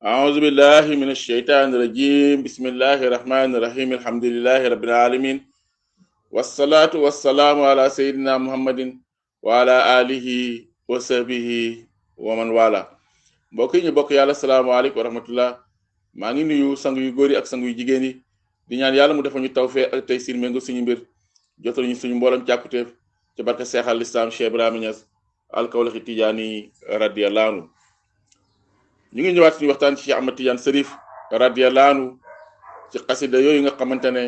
أعوذ بالله من الشيطان الرجيم بسم الله الرحمن الرحيم الحمد لله رب العالمين والصلاة والسلام على سيدنا محمد وعلى آله وصحبه ومن والاه mbokk yi ñu bokk yàlla salaamaaleykum wa rahmatullah maa ngi nuyu sang yu góor yi ak sang yu jigéen yi di ñaan yàlla mu defal ñu tawfeex ak taysiir méngo suñu mbir jotal ñu suñu mboolem càkkuteef ci barke Seex al Islaam Cheikh Ibrahima Niass al-Kawlaxi Tijaani radiyallahu anhu ñu ngi ñëwaat suñu waxtaan ci Cheikh Ahmad Tidiane Cherif radiyallahu anhu ci xasida yooyu nga xamante ne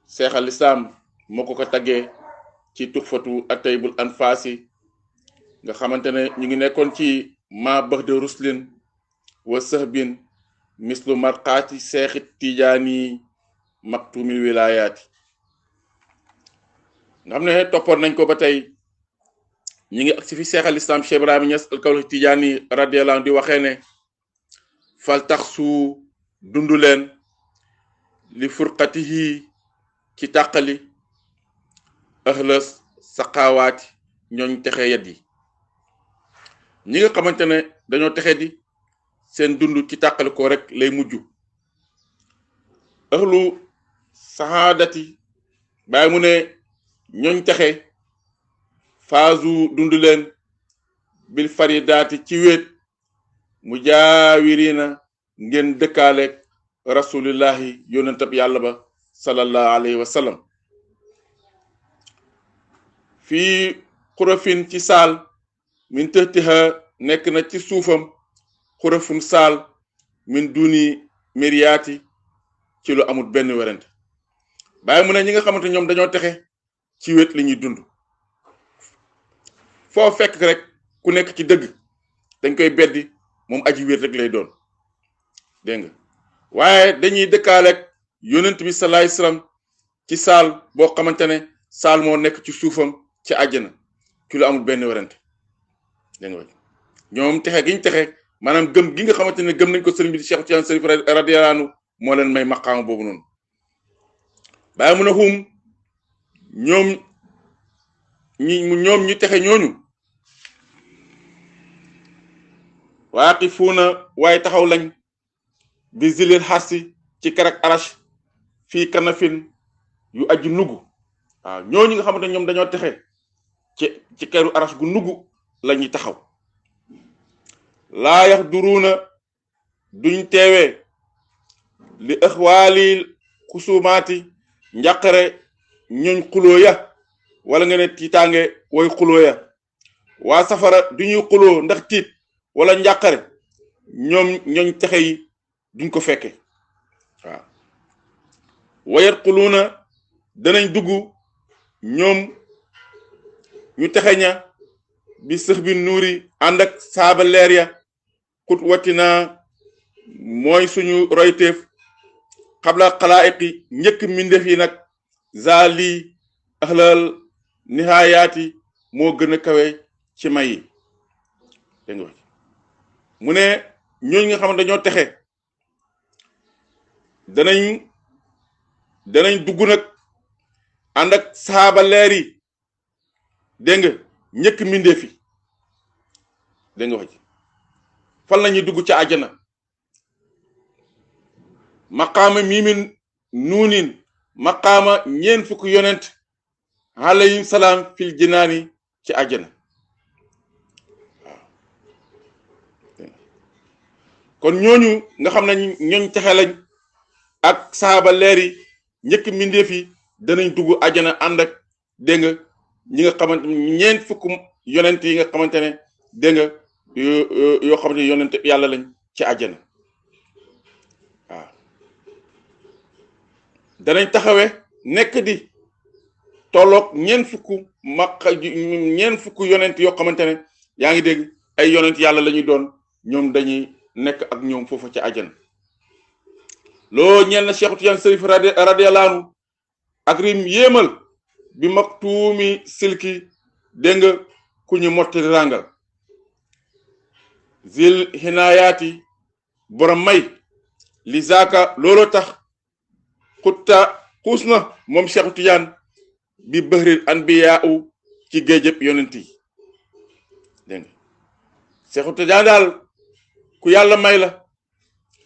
Seex al Islaam moo ko taggee ci tuxfatu at-tayyibul anfaasi nga xamante ne ñu ngi nekkoon ci ma baxde ruslin wa sahbin mislu marqaati seexi tijaani maktumil wilayaati nga xam ne toppoon nañ ko ba tey ñu ngi agsi fi Seex al Islaam Cheikh Ibrahima Niass al-Kawlaxi Tijaani radiyallahu anhu di waxee ne fal tax su dundu leen li furqatihi ci tàqali ahlas saqaawaati ñooñ texe yat yi ñi nga xamante ne dañoo texe di seen dund ci tàqali ko rek lay mujj ahlu sahaadati bàyyi mu ne ñooñ texe faasu dund leen bil faridaati ci wéet mu jaawirina ngeen dëkkaaleeg rasulillahi yonentab yàlla ba sallallahu alayhi wa sallam fii xurafin ci saal min tëhtiha nekk na ci suufam xurafun saal min duni miriyaati ci lu amul benn werante bàyyi mu ne ñi nga xamante ñoom dañoo texe ci wéet li ñuy dund foo fekk rek ku nekk ci dëgg dañ koy beddi moom aji wéet rek lay doon dégg nga waaye dañuy dëkkaaleeg yonent bi sallallahu alayhi wasallam ci saal boo xamante ne saal moo nekk ci suufam ci àjjana ci lu amul benn werante dégg nga ñoom texe giñ texe maanaam gëm gi nga xamante ne gëm nañ ko sëriñ bi di Cheikh Tidiane Cherif radiyallahu anhu moo leen may maqaama boobu noonu bàyyi mun a xum ñoom ñu texe ñooñu waaqifuuna waaye taxaw lañ bi zilil xarsi ci karak arash fii kanafin yu aju nugu waaw ñooñu nga xamante ne ñoom dañoo texe ci keru arash gu nugu la ñuy taxaw laa yaxduruuna duñ teewee li ëxwaalil xusumaati njàqare ñooñ xuloo ya wala nga ne tiitaange woy xuloo ya waa safara duñuy xuloo ndax tiit wala njàqare ñoom ñooñ texe yi duñ ko fekke waaw wayat xuluuna danañ dugg ñoom ñu texe ña bi sëx bi nuuri ànd ak saaba leer ya xut watina mooy suñu royteef xabla xalaayiqi njëkk mbindeef yi nag zaali ahlal nihayaati moo gën a kawe ci may yi dégg nga mu ne ñooñu nga xam ne dañoo texe danañ dugg nag ànd ak saaba leer yi dégg nga njëkk mbindeef yi dégg nga wax ji fan la ñuy dugg ca àjjana maqaama miimin nuunin maqaama ñeen fukk yonent alayhim salaam fil jinaani ci àjjana waaw kon ñooñu nga xam ne ñooñ texe lañ ak saaba leer yi njëkk mbindeef yi danañ dugg àjjana ànd ak dégg nga ñi nga xamante ñeent fukk yonent yi nga xamante ne dégg nga yoo xamante ne yonent yàlla lañ ci àjjana waaw danañ taxawe nekk di tolloog ñeent fukk yonent yoo xamante ne yaa ngi dégg ay yonent yàlla la ñuy doon ñoom dañuy nekk ak ñoom foofu ci àjjana loo ñeel na Cheikh Tidiane Cherif radiyallahu anhu ak rim yéemal bi maktuumi silki dégg nga ku ñu mottali ràngal zil hinayaati borom may li zaaka looloo tax xutta xuus na moom Cheikh Tidiane bi bëhril anbiyaa ci géejëb yonent yi dégg nga Cheikh Tidiane daal ku yàlla may la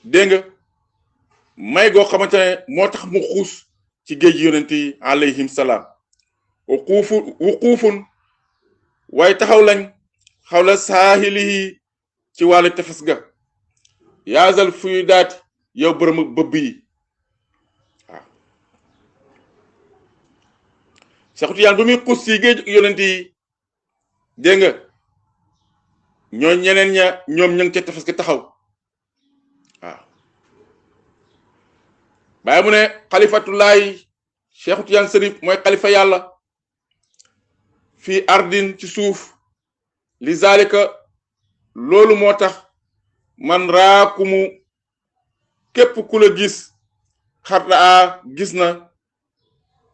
dégg nga may goo xamante ne moo tax mu xuus ci géej yonent yi alayhim salaam wuquufun waaye taxaw lañ xawla saahilihi ci wàllu tefes ga yaazal fuy daati yow borom bëbb yi waaw Seexu Tijaan ba muy xuus ci géej yonent yi dégg nga ñoo ñeneen ña ñoom ña ngi ca tefes ga taxaw waaw bàyyi mu ne xalifatullaahi Seexu Tijaan Sërif mooy xalifa yàlla fii ardin ci suuf li zalika loolu moo tax man raakumu képp ku la gis xarta gis na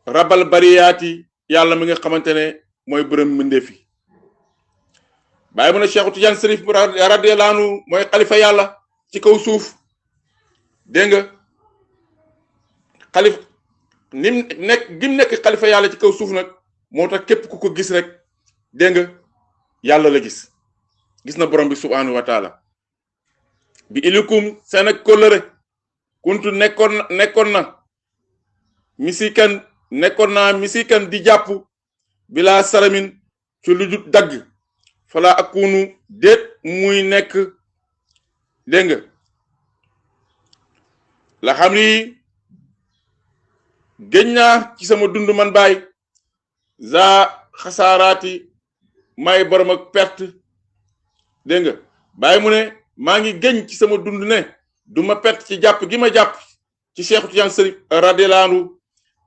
rabal bariyaati yàlla mi nga xamante ne mooy bërëm mbindeef yi bàyyi mu ne Seexu Tijaan Sërif radiyallaahu anhu mooy xalifa yàlla ci kaw suuf dégg nga xalif nim nekk gim nekk xalifa yàlla ci kaw suuf nag moo tax képp ku ko gis rek dégg nga yàlla la gis na borom bi subhanahu wa taala bi ilikum seen ak kóllëre kuntu nekkoon na misikan di jàpp bila saramin ci lu dul dagg fala akunu déet muy nekk dégg nga la xam ni géñ naa ci sama dund man baay za xasaaraati may borom ak perte dégg nga bàyyi mu ne maa ngi géñ ci sama dund ne du ma perte ci jàpp gi ma jàpp ci Seexu Tijaan Sërif radiyallaahu anhu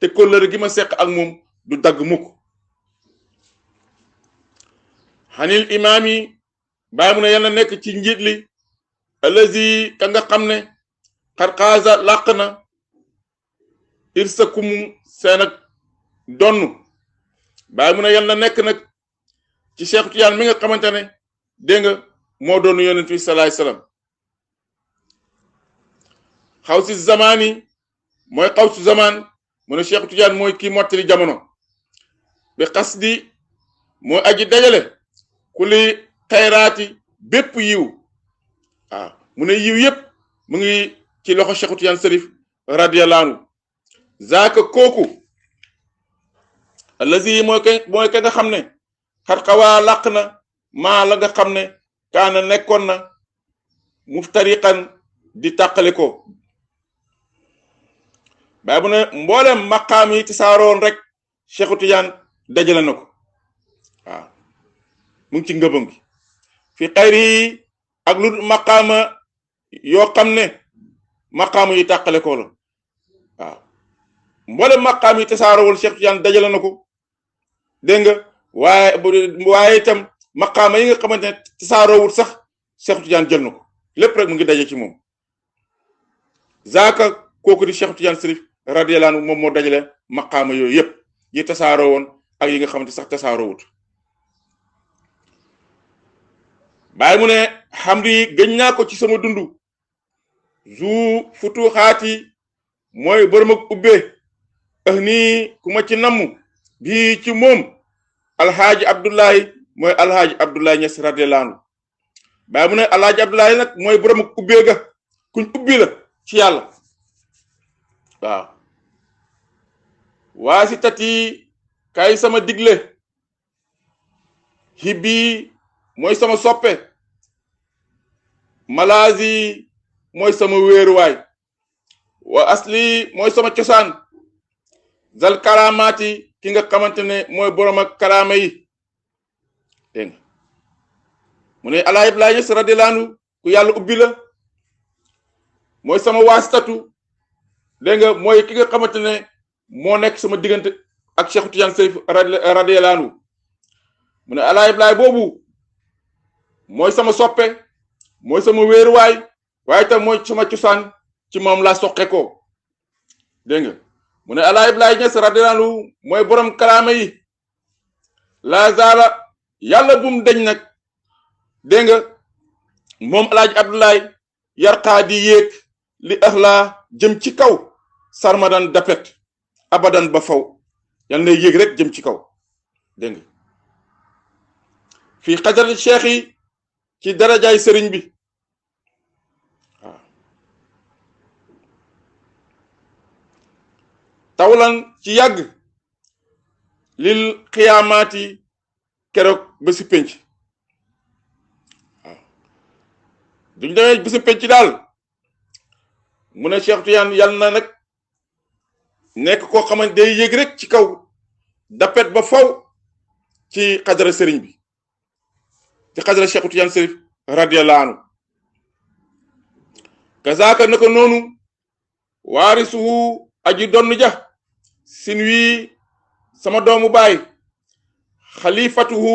te kóllëre gi ma seq ak moom du dagg mukk xanil imaam yi bàyyi mu ne yàlla nekk ci njiit li alazi ka nga xam ne xarxaasa làq na irsakumu seen ak donn bàyyi mu ne yàlla nekk nag ci Seexu Tijaan mi nga xamante ne dégg nga moo doon yonent bi salaay salaam xaw si zamaan yi mooy xaw si zamaan mu ne Seexu Tijaan mooy kii mottali jamono bi xas di mooy aji dajale ku li xayraati bépp yiw waaw mu ne yiw yépp mu ngi ci loxo Seexu Tijaan Sërif radiyallaahu anhu zaaka kooku allazi mooy ka nga xam ne xat xawaa làq na maa la nga xam ne kaana nekkoon na muftariqan di tàqale ko bàyyi bu ne mboolem maqaam yi tasaaroon rek Seexu Tijaan dajale na ko waaw mu ngi ci ngëbam gi fi xayri yi ak lu maqaama yoo xam ne maqaama yi tàqale ko la waaw mboolem maqaam yi tasaaroowul Seexu Tijaan dajale na ko dégg nga waaye itam maqaama yi nga xamante ne tasaaroowul sax Seexu Tijaan jël na ko lépp rek mu ngi daje ci moom zaaka kooku di Seexu Tijaan Sërif radiyallaahu anhu moom moo dajale maqaama yooyu yëpp yi tasaaroo woon ak yi nga xamante sax tasaaroowut bàyyi mu ne xamdi gëñ naa ko ci sama dundu zu futuxaati mooy borom ak ubbee nii ku ma ci namm bii ci moom alxaaji Abdullahi mooy alxaaji Abdullahi Ñas radiyallaahu anhu bàyyi mu ne alxaaji Abdullahi nag mooy borom ak ubbee ga kuñ ubbi la ci yàlla waaw waa si tati kay sama digle hibbi mooy sama soppe malaazi mooy sama wéeruwaay wa asli mooy sama cosaan zal karamaati ki nga xamante ne mooy borom ak karaama yi dégg nga mu ne Alaaji Abdoulaye Niass radiyallaahu anhu ku yàlla ubbi la mooy sama waasitatu dégg nga mooy ki nga xamante ne moo nekk sama diggante ak Seexu Tijaan Sërif radiyallaahu anhu mu ne Alaaji Abdoulaye boobu mooy sama soppe mooy sama wéeruwaay waaye itam mooy sama cosaan ci moom laa soqe ko dégg nga mu ne Alaaji Abdoulaye Niass radiyallaahu anhu mooy borom kalaama yi la zaala yàlla bum deñ nag dégg nga moom Alaaji Abdoulaye yarqaa di yéeg li axlaa jëm ci kaw sarmadan dapet abadan ba faw yal na yéeg rek jëm ci kaw dégg nga fii xajarati cheikh yi ci darajaay sëriñ bi waaw tawlan ci yàgg lil xiyaamaati keroog ba si penc waaw duñ demee ba si penc daal mu ne Cheikh Tidiane yàlla na nag nekk koo xamante day yéeg rek ci kaw dapet ba faw ci xadara sëriñ bi ci xadara Cheikh Tidiane Chérif radiyallahu anhu kazaaka naka noonu waarisuhu aji donn ja sin wi sama doomu baay xalifatuhu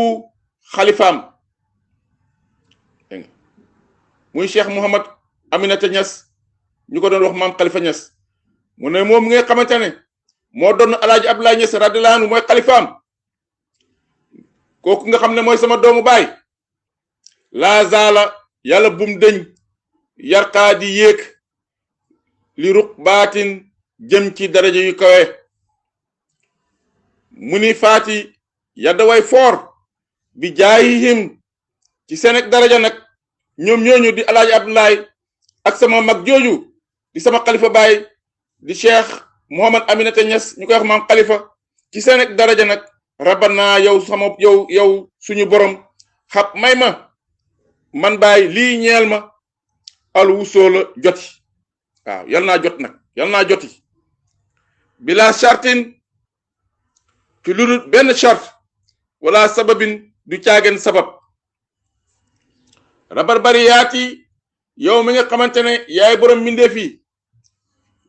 xalifaam muy Cheikh Mouhamad Aminata Niass ñu ko doon wax maam Khalifa Niass mu ne moom nga xamante ne moo doon alaaji Abdoulaye Niass radiyallahu anhu mooy xalifaam kooku nga xam ne mooy sama doomu baay laa zaala yàlla bum dëñ yarqaa di yéeg li ruq baatin jëm ci daraja yu kawe mu ni faati yadda way foor bi jaayihim ci seen ak daraja nag ñoom ñooñu di alaaji Abdoulaye ak sama mag jooju di sama xalifa baay di Cheikh Mouhamad Aminata Niass ñu koy wax maam xalifa ci seen ak daraja nag rabbana yow sama yow suñu borom xab may ma man baay lii ñeel ma al wusoola joti waaw yal naa jot nag yal naa joti bila chartin ci lu dul benn charte wala sababin du caagen sabab rabar bariyaati yow mi nga xamante ne yaay borom mbindeef yi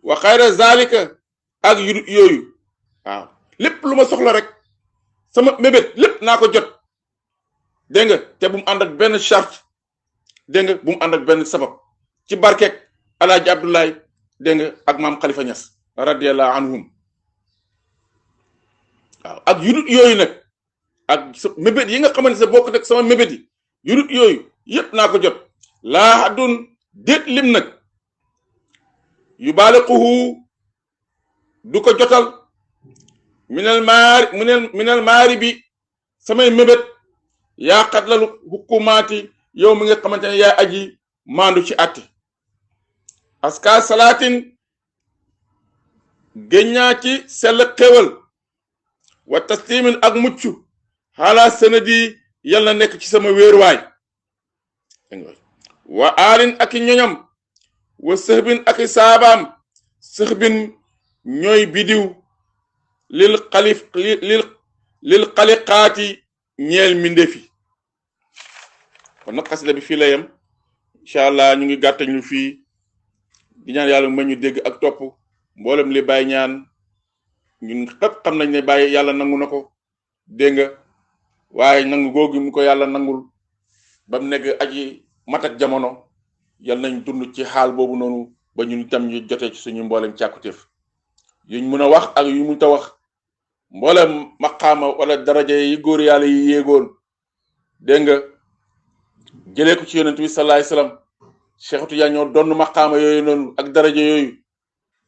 wa xayra zalika ak yooyu waaw lépp lu ma soxla rek sama mébét lépp naa ko jot dégg nga te bu mu ànd ak benn charte dégg nga bu mu ànd ak benn sabab ci barkeek alaaji Abdoulaye dégg nga ak maam Khalifa Niass radiyallahu anhum waaw ak yudut yooyu nag ak sa mébét yi nga xamante ne bokk nag sama mébét yi yudut yooyu yépp naa ko jot laa haddun déet lim nag yu baaliquhu du ko jotal minal maari bi samay mébét yaa xatlalu hukumaati yow mi nga xamante ne yaay aji maandu ci àtte aska salaatin géññaa ci sell xéwal wa taslimin ak mucc xaala sanadi yal na nekk ci sama wéeruwaay wa aalin ak i ñoñam wa sëxbin ak i saabaam sëxbin ñooy bidiw lil xaliqaati ñeel mindefi kon nag xasida bi fii la yem incha allah ñu ngi gàttañ lu fii di ñaan yàlla ma ñu dégg ak topp mboolem li bàyyi ñaan ñun xëpp xam nañ ne bàyyi yàlla nangu na ko dégg nga waaye nangu googu mu ko yàlla nangul ba mu nekk aji mat ak jamono yal nañ dund ci xaal boobu noonu ba ñun itam ñu jotee ci suñu mboolem càkkutéef yuñ mun a wax ak yu mun ta wax mboolem maqaama wala daraja yi góor yàlla yi yéegoon dégg nga jëlee ko ci yonent bi sallallahu alayhi wasallam Cheikh Tidiane ñoo doon maqaama yooyu noonu ak daraja yooyu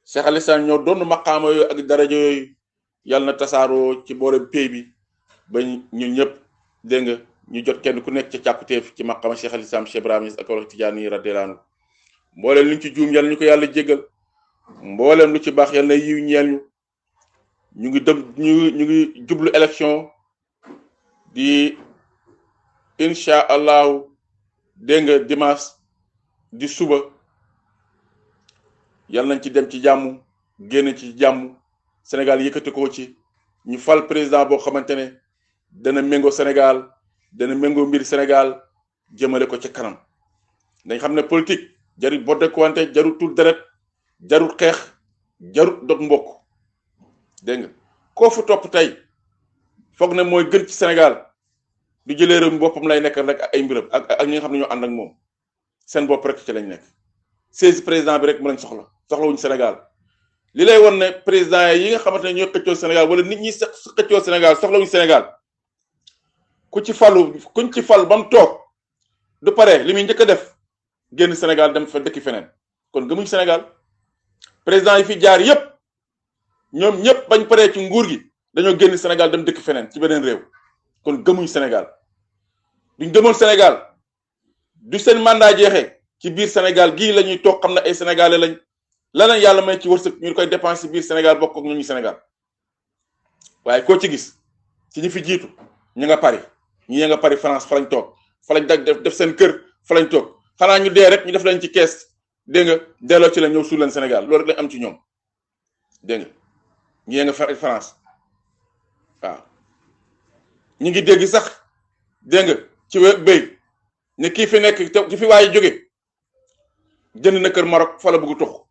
Cheikh Alisaan ñoo doon maqaama yooyu ak daraja yooyu yàlla na tasaaroo ci boolem pay bi ba ñun ñëpp dégg nga ñu jot kenn ku nekk ci càkkutéef ci maqaama Cheikh Alisaan Cheikh Ibrahima ak Cheikh Tidiane radiyallahu anhu mboolem luñ ci juum yàlla ñu ko yàlla jéggal mboolem lu ci baax yàlla na yiw ñeel ñu ngi jublu élection di incha allahu dégg nga dimanche di suba yàlla nañ ci dem ci jàmm génn ci jàmm Sénégal yëkkati ko ci ñu fal président boo xamante ne dana méngoo Sénégal dana méngoo mbir Sénégal jëmale ko ci kanam dañ xam ne politique jarul bodde ko wante jarul tur deret jarul xeex jarul dog mbokk dégg nga koo fu topp tey foog ne mooy gën ci Sénégal du jëlee réew mi boppam lay nekk rek ay mbiram ak ñi nga xam ne ñoo ànd ak moom seen bopp rek ci lañ nekk 16 président bi rek mu lañ soxlawuñu Sénégal li lay won ne président yi nga xamante ne ñooy xëccoo Sénégal wala nit ñi xëccoo Sénégal soxlawuñu Sénégal kuñ ci fal ba mu toog du pare li muy njëkk a def génn Sénégal dem fa dëkki feneen kon gëmuñ Sénégal président yi fi jaar yépp ñoom ñëpp bañ paree ci nguur gi dañoo génn Sénégal dem dëkk feneen ci beneen réew kon gëmuñ Sénégal duñ gëmoon Sénégal du seen mandat jeexee ci biir Sénégal gii la ñuy toog xam ne ay sénégalais lañ la leen yàlla may ci wërsëg ñu koy dépenser biir Sénégal bokk ak ñu Sénégal waaye koo ci gis ci ñi fi jiitu ñu nga Paris ñi nga Paris France fa lañ toog fa lañ def seen kër fa lañ toog xanaa ñu dee rek ñu def leen ci kees dégg nga delloo ci la ñëw suul leen Sénégal loolu rek lañ am ci ñoom dégg nga ñi nga France waaw ñu ngi dégg sax dégg nga ci béy ne kii fi nekk ci fi waaye jóge jënd na kër Maroc fa la bëgg tux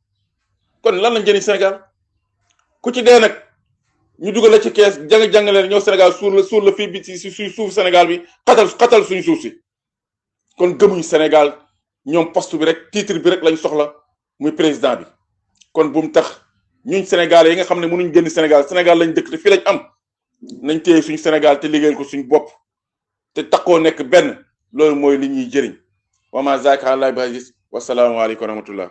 kon lan lañ jëriñ Sénégal ku ci dee nag ñu dugal la ci kees jàngale ñëw Sénégal suul la fii bi ci suuf Sénégal bi xatal suñu suuf si kon gëmuñu Sénégal ñoom poste bi rek titre bi rek lañ soxla muy président bi kon bu mu tax ñun Sénégalais yi nga xam ne mënuñ génn Sénégal lañ dëkk te fii lañ am nañ téye suñu Sénégal te liggéeyal ko suñu bopp te takkoo nekk benn loolu mooy li ñuy jëriñ wa ma zaaka àllah bi aziz wasalaamu aleykum wa rahmatullah